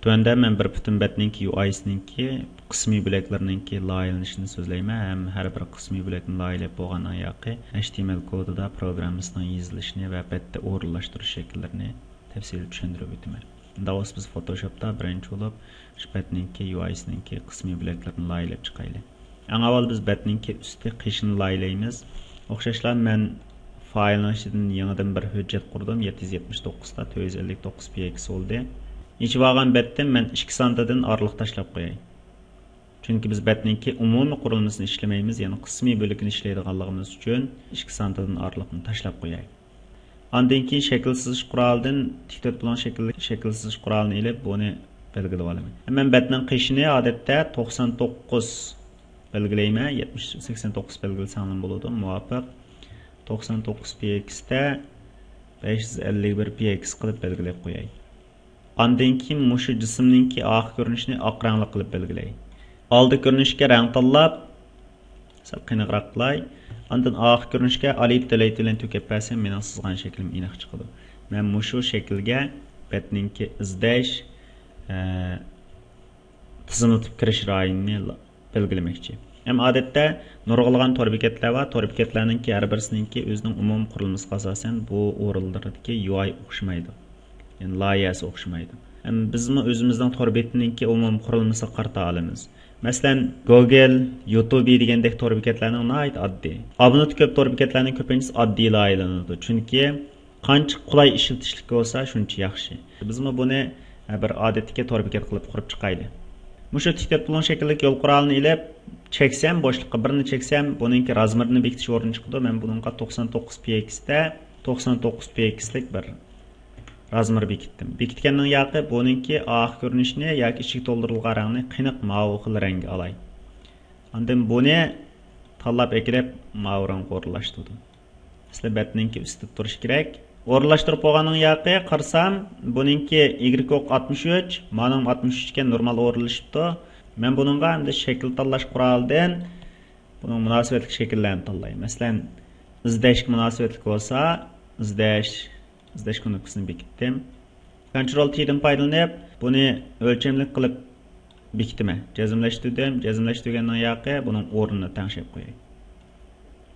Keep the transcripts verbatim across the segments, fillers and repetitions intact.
تۆۋەندە مەن بىر پۈتۈن بەتنىڭكى يۇ ئايسىنىڭكى قىسمىي بۆلەكلىرىنىڭكى لايىھەلىنىشىنى سۆزلەيمەن ھەم ھەر بىر قىسمىي بۆلەكنى لايىھەلەپ بولغاندىن ياقى، ئەيچ تى ئېم ئېل كودىدا پروگراممىسىنىڭ يېزىلىشىنى ۋە بەتتە ئورۇنلاشتۇرۇش شەكىللىرىنى تەپسىلىي چۈشەندۈرۈپ ئۆتىمەن. ئۇنداق بولسا بىز فوتوشوپتا بىرىنچى بولۇپ شۇ بەتنىڭكى يۇ ئايسىنىڭكى قىسمىي بۆلەكلىرىنى لايىھەلەپ چىقايلى. ئەڭ ئاۋۋال بىز بەتنىڭكى ئۈستى قېشىنى لايىھەلەيمىز. ئوخشاشلا مەن فايلنىڭ ئىچىدىن يېڭىدىن بىر ھۆججەت قۇردۇم. يەتتە يۈز يەتمىش توققۇز تا تۆت يۈز ئەللىك توققۇز پى ئېكس بولدى. ئېچىپ ئالغان بەتتىن مەن ئىككى سانتىدىن ئارىلىق تاشلاپ قوياي. چۈنكى بىز بەتنىڭكى ئومۇمىي قۇرۇلمىسىنى ئىشلىمەيمىز، يەنى قىسمىي بۆلىكىنى ئىشلەيدىغانلىقىمىز ئۈچۈن ئىككى سانتىدىن ئارىلىقنى تاشلاپ قوياي. ئاندىن كېيىن شەكىل سىزىش قورالىدىن تىك تۆت بۇلۇڭ شەكىللىك شەكىل سىزىش قورالىنى ئېلىپ، بۇنى بەلگىلىۋالىمەن. مەن بەتنىڭ قېشىنى ئادەتتە توقسان توققۇز بەلگىلەيمەن. يەتمىش، سەكسەن توققۇز بەلگىلىسەڭلار بولىدۇ، مۇۋاپىق. توقسان توققۇز پى ئېكس تە بەش يۈز ئەللىك بىر پى ئېكس قىلىپ بەلگىلەپ قوياي. ئاندىن كېيىن مۇشۇ جىسىمنىڭكى ئارقا كۆرۈنۈشىنى ئاق رەڭلىك قىلىپ بەلگىلەي. ئالدى كۆرۈنۈشكە رەڭ تاللاپ، سەل قېنىقراق قىلاي. ئاندىن ئارقا كۆرۈنۈشكە ئالىپ دېلەيت بىلەن تۈگەپ بەرسەم، مېنىڭ سىزغان شەكلىم ئېنىق چىقىدۇ. مەن مۇشۇ شەكىلگە بەتنىڭكى ئىزدەش، ئە، تىزىملىتىپ كىرىش رايىنىنى بەلگىلىمەكچى. ھەم ئادەتتە نۇرغۇنلىغان تور بېكەتلەر بار. تور بېكەتلەرنىڭكى ھەر بىرسىنىڭكى ئۆزىنىڭ ئومۇمىي قۇرۇلمىسىغا ئاساسەن بۇ ئورۇنلىرىدىكى يۇ ئاي ئوخشىمايدۇ. يەنى لايىھەسى ئوخشىمايدۇ. ھەم بىزمۇ ئۆزىمىزنىڭ تور بېتىنىڭكى ئومۇمىي قۇرۇلمىسىغا قارىتا ئالىمىز. مەسىلەن، گوگل، يۇتۇبى دېگەندەك تور بېكەتلەرنىڭ ناھايىتى ئاددىي. ئابۇنت كۆپ تور بېكەتلەرنىڭ كۆپىنچىسى ئاددىي لايىھەلىنىدۇ. چۈنكى قانچە قولاي ئىشلىتىشلىك بولسا، شۇنچە ياخشى. بىزمۇ بۇنى، ھە، بىر ئادەتتىكى تور بېكەت قىلىپ قۇرۇپ چىقايلى. مۇشۇ تىك تۆت بۇلۇڭ شەكىللىك يول قورالىنى ئېلىپ، چەكسەم، بوشلۇققا بىرنى چەكسەم، بۇنىڭكى رازمېرىنى بېكىتىش ئورنى چىقىدۇ. مەن بۇنىڭغا توقسان توققۇز پى ئېكس تە، توقسان توققۇز پى ئېكس لىك بىر رازمېر بېكىتتىم. بېكىتكەننىڭ ياقى بۇنىڭكى ئارقا كۆرۈنۈشىنى ياكى ئىچىگە تولدۇرۇلغان رەڭنى قېنىق ماۋۇ خىل رەڭگە ئالاي. ئاندىن بۇنى تاللاپ ئەكېلىپ، ماۋۇ رەڭگە ئورۇنلاشتۇردۇم. ئەسلى بەتنىڭكى ئۈستىدە تۇرۇشى كېرەك. ئورۇنلاشتۇرۇپ بولغاندىن ياقى قارىسام، بۇنىڭكى ئىگرېك ئوق ئاتمىش ئۈچ، مانىڭ ئاتمىش ئۈچ ئىكەن، نورمال ئورۇنلىشىپتۇ. مەن بۇنىڭغا ئەمدى شەكىل تاللاش قورالىدىن بۇنىڭ مۇناسىۋەتلىك شەكىللەرنى تاللاي. مەسىلەن، ئىزدەشكە مۇناسىۋەتلىك بولسا، ئىزدەش، ئىزدەش كۇنۇپكىسىنى بېكىتتىم. كونترول تى دىن پايدىلىنىپ، بۇنى ئۆلچەملىك قىلىپ بېكىتىمەن. جەزملەشتۈردۈم. جەزملەشتۈرگەندىن ياقى بۇنىڭ ئورنىنى تەڭشەپ قوياي.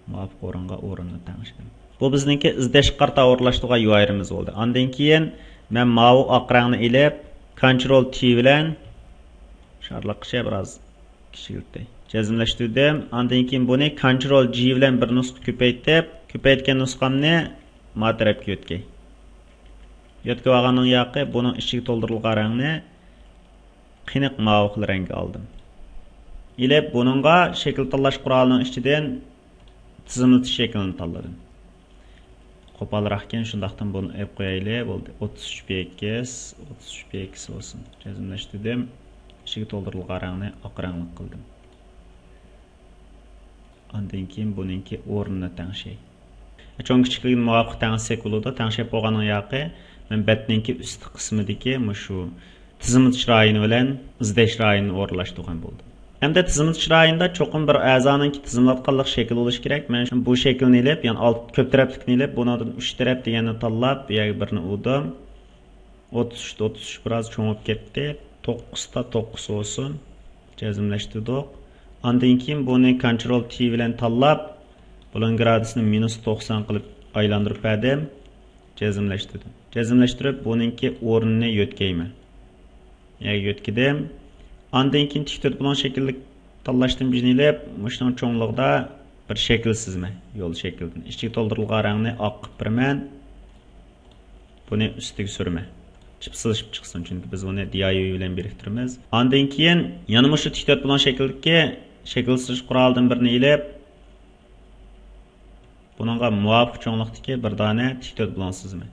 مۇۋاپىق ئورۇنغا ئورۇننى تەڭشىدىم. بۇ بىزنىڭكى ئىزدەشكە قارىتا ئورۇنلاشتۇرغان يۇ ئاي ئېرىمىز بولدى. ئاندىن كېيىن مەن ماۋۇ ئاق رەڭنى ئېلىپ، كونترول تى بىلەن شارلىققىچە بىراز كىچىكلىتەي. جەزملەشتۈردۈم. ئاندىن كېيىن بۇنى كونترول جى بىلەن بىر نۇسخا كۆپەيتىپ، كۆپەيتكەن نۇسخامنى ما تەرەپكە يۆتكەي. يۆتكىۋالغاندىن ياقى بۇنىڭ ئىچىگە تولدۇرۇلغان رەڭنى قېنىق ماۋۇ خىل رەڭگە ئالدىم. ئېلىپ بۇنىڭغا شەكىل تاللاش قورالىنىڭ ئىچىدىن تىزىملىتىش شەكلىنى تاللىدىم. قوپالراقكەن، شۇنداقتىن بۇنى ئېلىپ قويايلى. بولدى. ئوتتۇز ئۈچ پى ئېكس، ئوتتۇز ئۈچ پى ئېكس بولسۇن. جەزملەشتۈردۈم. ئىچىگە تولدۇرۇلغان رەڭنى ئاق رەڭلىك قىلدىم. ئاندىن كېيىن بۇنىڭكى ئورنىنى تەڭشەي. چوڭ كىچىكلىكىنى مۇۋاپىق تەڭشىسەك بولىدۇ. تەڭشەپ بولغاندىن ياقى مەن بەتنىڭكى ئۈستى قىسمىدىكى مۇشۇ تىزىملىتىش رايونى بىلەن ئىزدەش رايونىنى ئورۇنلاشتۇرغان بولدۇم. ئەمدى تىزىملىتىش رايونىدا چوقۇم بىر ئەزانىڭكى تىزىملاتقانلىق شەكلى بولۇشى كېرەك. مەن بۇ شەكىلنى ئېلىپ، يەنى ئالت كۆپ تەرەپلىكنى ئېلىپ، بۇنىڭدىن ئۈچ تەرەپ دېگەننى تاللاپ، بۇ يەرگە بىرنى ئۇردۇم. ئوتتۇز ئۈچ، ئوتتۇز ئۈچ بىراز چوڭىيىپ كەتتى. توققۇز تا توققۇز بولسۇن. جەزملەشتۈردۇق. ئاندىن كېيىن بۇنى كونترول تى بىلەن تاللاپ، بۇلۇڭ گرادۇسىنى مىنۇس توقسان قىلىپ ئايلاندۇرۇپ بەردىم. جەزملەشتۈردۈم. جەزملەشتۈرۈپ، بۇنىڭكى ئورنىنى يۆتكەيمەن. يەگە يۆتكىدىم. ئاندىن كېيىن تىك تۆت بۇلۇڭ شەكىللىك تاللاشتىن بىرنى ئېلىپ، مۇشۇنىڭ چوڭلۇقىدا بىر شەكىل سىزىمەن. يول شەكلىدىن. ئىچىگە تولدۇرۇلغان رەڭنى ئاق قىلىپ بېرىمەن. بۇنى ئۈستىگە سۈرىمەن. چىپ سىزىشىپ چىقسۇن، چۈنكى بىز بۇنى دى ئاي ۋى بىلەن بىرىكتۈرىمىز. ئاندىن كېيىن يەنە مۇشۇ تىك تۆت بۇلۇڭ شەكلىدىكى شەكىل سىزىش قورالىدىن بىرنى ئېلىپ، بۇنىڭغا مۇۋاپىق چوڭلۇقتىكى بىر دانە تىك تۆت بۇلۇڭ سىزىمەن.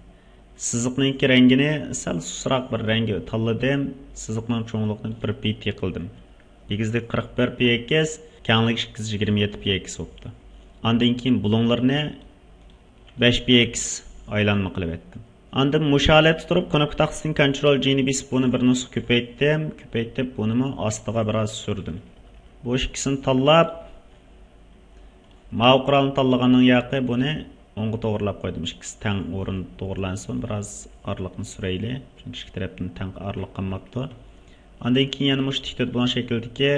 سىزىقنىڭكى رەڭگىنى سەل سۇسراق بىر رەڭگە تاللىدىم. سىزىقنىڭ چوڭلۇقىنى بىر پىت قىلدىم. ئېگىزلىكى قىرىق بىر پى ئېكس، كەڭلىكى ئىككى يۈز يىگىرمە يەتتە پى ئېكس بوپتۇ. ئاندىن كېيىن بۇلۇڭلىرىنى بەش پى ئېكس ئايلانما قىلىۋەتتىم. ئاندىن مۇشۇ ھالەتتە تۇرۇپ، كۇنۇپكا تاختىسىدىن كونترول جى نى بېسىپ، بۇنى بىر نۇسخا كۆپەيتتىم. كۆپەيتىپ، بۇنىمۇ ئاستىغا بىراز سۈردۈم. بۇ ئىككىسىنى تاللاپ، ماۋۇ قورالنى تاللىغاندىن ياقى بۇنى ئوڭغا توغرىلاپ قويدۇم. ئىككىسى تەڭ ئورۇن توغرىلانسۇن. بىراز ئارىلىقنى سۈرەيلى. چۈنكى ئىككى تەرەپتىن تەڭ ئارىلىق قالماپتۇ. ئاندىن كېيىن يەنە مۇشۇ تىك تۆت بۇلۇڭ شەكلىدىكى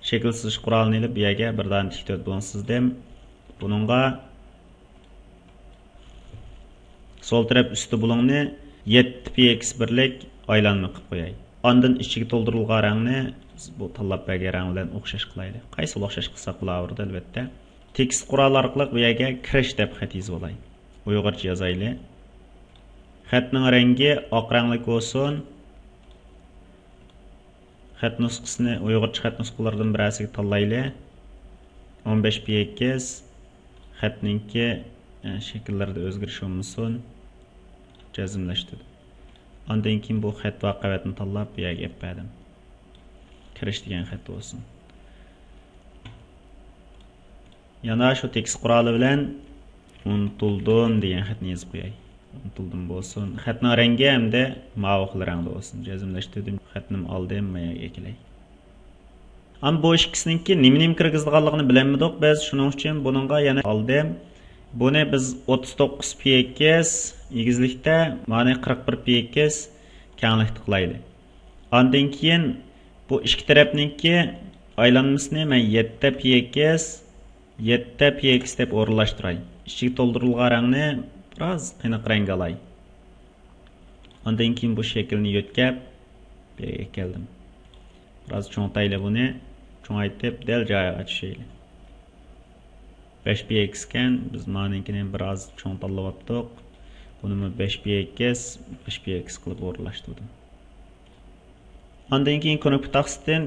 شەكىل سىزىش قورالىنى ئېلىپ، بۇ يەرگە بىر دانە تىك تۆت بۇلۇڭ سىزدىم. بۇنىڭغا سول تەرەپ ئۈستى بۇلۇڭنى يەتتە پى ئېكس بىرلىك ئايلانما قىلىپ قوياي. ئاندىن ئىچىگە تولدۇرۇلغان رەڭنى بىز بۇ تاللاپ بەرگەن رەڭ بىلەن ئوخشاش قىلايلى. قايسى ئوخشاش قىلساق بولاۋېرىدۇ، ئەلۋەتتە. تېكىست قورالى ئارقىلىق بۇ يەرگە كىرىش دەپ خەت يېزىۋالاي. ئۇيغۇرچە يازايلى. خەتنىڭ رەڭگى ئاق رەڭلىك بولسۇن. خەت نۇسخىسىنى ئۇيغۇرچە خەت نۇسخىلىرىدىن بىرەرسىگە تاللايلى. ئون بەش پى ئېكس. خەتنىڭكى، ئە، شەكىللىرىدە ئۆزگىرىش بولمىسۇن. جەزملەشتۈردۈم. ئاندىن كېيىن بۇ خەت بار قەۋەتنى تاللاپ، بۇ يەرگە ئېلىپ بەردىم. كىرىش دېگەن خەت بولسۇن. يەنە شۇ تېكىست قورالى بىلەن «ئۇنتۇلدۇم» دېگەن خەتنى يېزىپ قوياي. «ئۇنتۇلدۇم» بولسۇن. خەتنىڭ رەڭگى ھەمدە ماۋۇ خىل رەڭدە بولسۇن. جەزملەشتۈردۈم. خەتنىمۇ ئالدىم، ما يەرگە ئەكېلەي. ئەمما بۇ ئىككىسىنىڭكى نېمە-نېمە كىرگۈزىدىغانلىقىنى بىلەلمىدۇق بىز. شۇنىڭ ئۈچۈن بۇنىڭغا يەنە ئالدىم. بۇنى بىز ئوتتۇز توققۇز پى ئېكس ئېگىزلىكتە، مانى قىرىق بىر پى ئېكس كەڭلىكتە قىلايلى. ئاندىن كېيىن بۇ ئىككى تەرەپنىڭكى ئايلانمىسىنى مەن يەتتە پى ئېكس، يەتتە پى ئېكس دەپ ئورۇنلاشتۇراي. ئىچىگە تولدۇرۇلغان رەڭنى بىراز قېنىق رەڭگە ئالاي. ئاندىن كېيىن بۇ شەكىلنى يۆتكەپ، بۇ يەرگە كەلدىم. بىراز چوڭىتايلى بۇنى. چوڭايتىپ، دەل جايىغا چۈشەيلى. بەش پى ئېكس ئىكەن، بىز مانىڭكىنى بىراز چوڭ تاللىۋاپتۇق. بۇنىمۇ بەش پى ئېكس، بەش پى ئېكس قىلىپ ئورۇنلاشتۇردۇم. ئاندىن كېيىن كۇنۇپكا تاختىسىدىن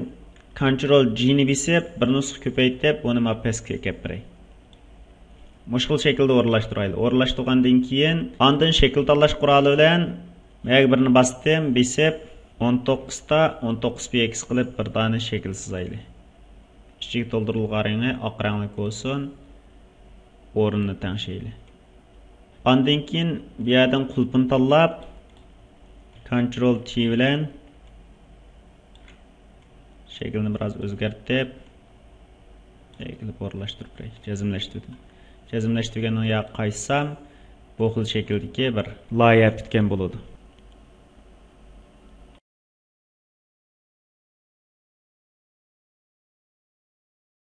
كونترول جى نى بېسىپ، بىر نۇسخا كۆپەيتىپ، ئۇنى ما پەسكە ئەكەپ بېرەي. مۇشۇ خىل شەكىلدە ئورۇنلاشتۇرايلى. ئورۇنلاشتۇرغاندىن كېيىن، ئاندىن شەكىل تاللاش قورالى بىلەن مەگە بىرنى باستىم، بېسىپ، ئون توققۇزدا ئون توققۇز پى ئېكس قىلىپ بىر دانە شەكىل سىزايلى. ئىچىگە تولدۇرۇلغان رەڭى ئاق رەڭلىك بولسۇن. ئورنىنى تەڭشەيلى. ئاندىن كېيىن بۇ يەردىن قۇلۇپنى تاللاپ، كونترول تى بىلەن شەكىلنى بىراز ئۆزگەرتىپ، شەكىلنى ئورۇنلاشتۇرۇپ بېرەي. جەزملەشتۈردۈم. جەزملەشتۈرگەندىن ياققا قايتسام، بۇ خىل شەكىلدىكى بىر لايىھە پۈتكەن بولىدۇ.